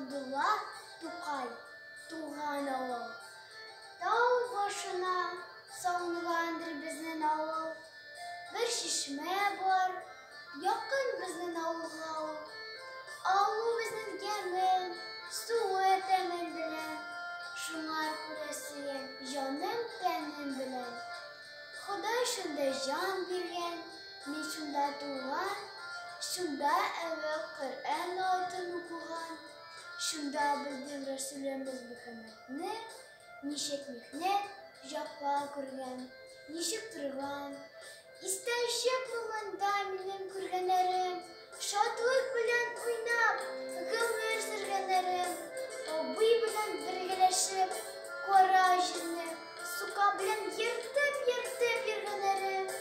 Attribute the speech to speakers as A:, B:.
A: Габдулла Тукай туган авыл. Тау башына салынгандыр безнең авыл. Бер чишмә бар, якын безнең авылга ул. Авыл безнең ямен, суы тәмен белән. Шуңар күрә сөям җаным тәнем белән. Ходай шунда җан биргән, мин шунда туган, шунда әүвәл Коръән аятын укыган, шунда белдем Рәсүлемез Мөхәммәдне, ничек михнәт, җәфа күргән, ничек торган. Истән чыкмый монда минем күргәннәрем, шатлык белән уйнап, гомер сөргәннәрем, абый белән бергәләшеп, кара җирне сука белән ертып-ертып йөргәннәрем.